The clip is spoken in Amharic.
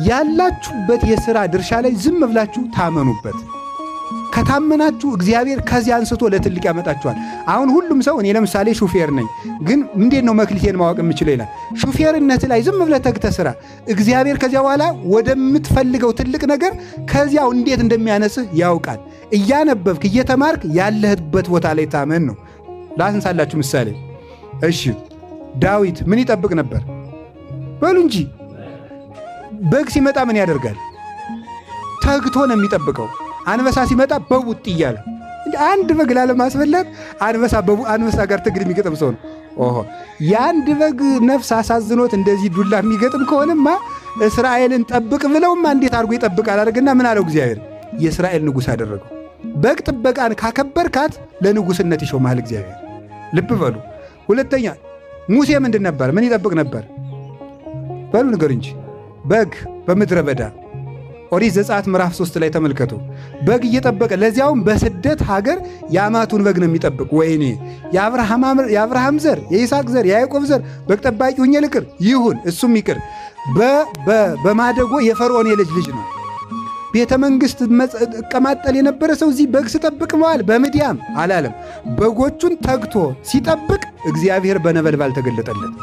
ያላችሁበት የሥራ ድርሻ ላይ ዝም ብላችሁ ታመኑበት። ከታመናችሁ እግዚአብሔር ከዚያ አንስቶ ለትልቅ ያመጣችኋል። አሁን ሁሉም ሰው እኔ ለምሳሌ ሹፌር ነኝ፣ ግን እንዴት ነው መክሊቴን ማወቅ የምችለው ይላል። ሹፌርነት ላይ ዝም ብለህ ተግተህ ስራ። እግዚአብሔር ከዚያ በኋላ ወደምትፈልገው ትልቅ ነገር ከዚያው እንዴት እንደሚያነስህ ያውቃል። እያነበብክ እየተማርክ ያለህበት ቦታ ላይ ታመን ነው። ላንሳላችሁ ምሳሌ። እሺ ዳዊት ምን ይጠብቅ ነበር? በሉ እንጂ በግ ሲመጣ ምን ያደርጋል? ተግቶ ነው የሚጠብቀው። አንበሳ ሲመጣ በቡጥ እያለ አንድ በግ ላለማስበላት አንበሳ ጋር ትግል የሚገጥም ሰው ነው። ኦሆ የአንድ በግ ነፍስ አሳዝኖት እንደዚህ ዱላ የሚገጥም ከሆነማ እስራኤልን ጠብቅ ብለውማ እንዴት አድርጎ ይጠብቃል? አድርግና ምን አለው እግዚአብሔር? የእስራኤል ንጉሥ አደረገው። በግ ጥበቃን ካከበርካት ለንጉሥነት ይሾምሃል እግዚአብሔር። ልብ በሉ። ሁለተኛ ሙሴ ምንድን ነበር? ምን ይጠብቅ ነበር? በሉ ንገሩ እንጂ። በግ በምድረ በዳ ኦሪት ዘጸአት ምዕራፍ 3 ላይ ተመልከቱ። በግ እየጠበቀ ለዚያውም በስደት ሀገር የአማቱን በግ ነው የሚጠብቅ። ወይኔ የአብርሃም ዘር፣ የይስሐቅ ዘር፣ የያዕቆብ ዘር በግ ጠባቂ ሁኜ ልቅር? ይሁን እሱም ይቅር። በማደጎ የፈርዖን የልጅ ልጅ ነው። ቤተ መንግሥት እቀማጠል የነበረ ሰው እዚህ በግ ስጠብቅ መዋል በምድያም አላለም። በጎቹን ተግቶ ሲጠብቅ እግዚአብሔር በነበልባል ተገለጠለት።